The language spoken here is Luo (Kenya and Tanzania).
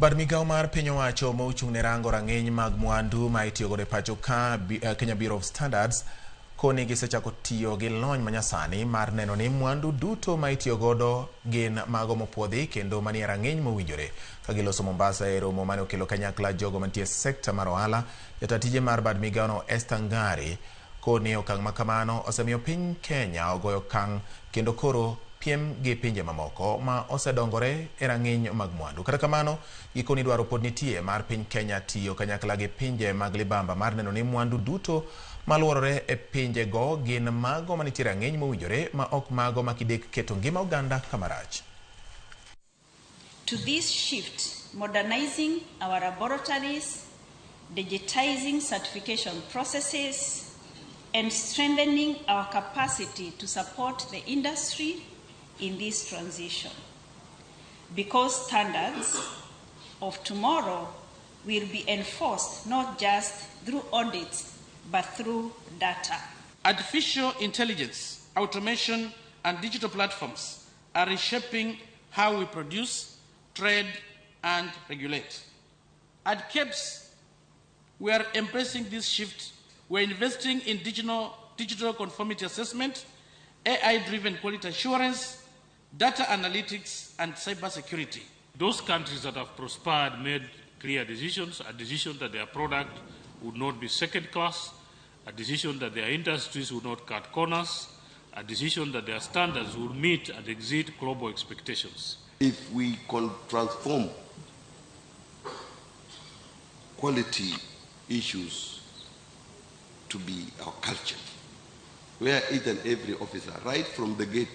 Bad migawo mar piny owacho ma ochung' ne rango rang'iny mag mwandu ma itiyogodo e pacho ka Kenya Bureau of Standards koni gisechako tiyo gi lony manyasani mar neno ni mwandu duto ma itiyogodo gin mago mopuodhi kendo manie rang'iny mowinjore. Ka giloso Mombasa e romo mane okelo kanyakla jogo mantie e sekta mar ohala, jata tije mar bad migawono Esther Ngari koni okang' makamano osemiyo piny Kenya ogoyo okang' kendo koro piem gi pinje mamoko ma osedongore e rang'iny mag mwandu. Kata kamano, gikoni dwaro pod nitie mar piny Kenya tiyo kanyakla gi pinje mag libamba mar neno ni mwandu duto maluorore e pinje go gin mago manitie rang'iny mowinjore ma ok mago ma kidek keto ngima oganda kama rach. To this shift, modernizing our laboratories, digitizing certification processes, and strengthening our capacity to support the industry in this transition. Because standards of tomorrow will be enforced not just through audits, but through data. Artificial intelligence, automation, and digital platforms are reshaping how we produce, trade, and regulate. At KEBS, we are embracing this shift. We are investing in digital conformity assessment, AI-driven quality assurance, data analytics, and cybersecurity. Those countries that have prospered made clear decisions, a decision that their product would not be second class, a decision that their industries would not cut corners, a decision that their standards would meet and exceed global expectations. If we can transform quality issues to be our culture, where each and every officer, right from the gate,